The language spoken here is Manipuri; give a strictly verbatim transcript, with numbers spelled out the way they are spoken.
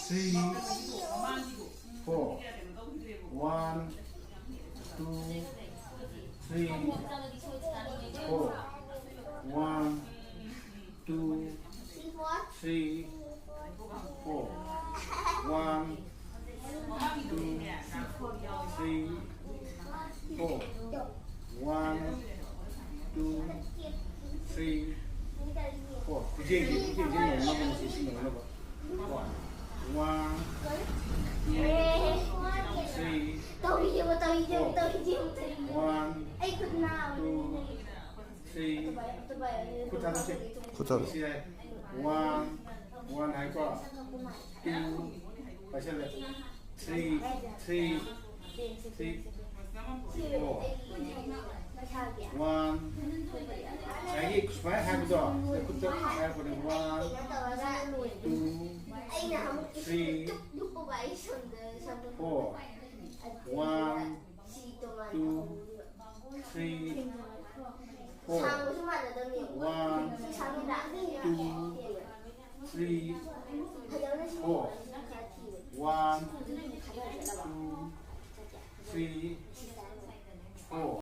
Three, four. One, two, three, four. One, two, three, four. One, two, three, four. One, two, three, four. ꯈꯨꯖꯦꯡꯁꯦ, ꯈꯨꯖꯦꯡꯁꯦ ꯅꯣꯡꯅꯕ, ꯁꯤ, ꯁꯤ ꯅꯣꯡꯅꯕ. One. One, two, three, ꯇꯧꯈꯤꯒꯦꯕ, ꯇꯧꯈꯤꯒꯦꯕ, four. ꯇꯧꯈꯤꯒꯦꯕ, ꯇꯧꯈꯤꯒꯦꯕ. One, ꯑꯩ ꯈꯨꯠ ꯅꯥꯕꯅꯤꯅꯦ. Two, three. ꯑꯇꯣꯞꯄ, ꯑꯇꯣꯞꯄ ꯈꯨꯠ ꯊꯥꯗꯣꯛꯁꯤ. ꯈꯨꯠ ꯊꯥꯗꯣꯛ. ꯁꯤ ꯌꯥꯏ. One, one ꯍꯥꯏꯀꯣ. Two, ꯄꯥꯏꯁꯜꯂꯦ. Three, three, three, four. One. ꯉꯁꯥꯏꯒꯤ ꯁꯨꯃꯥꯏꯅ ꯍꯥꯏꯕꯗꯣ, ꯅꯈꯨꯠꯇ ꯍꯥꯏꯔꯛꯄꯅꯦ. One, two, three, four. One, two, three, four. One, two, three, four. One, two, three, four.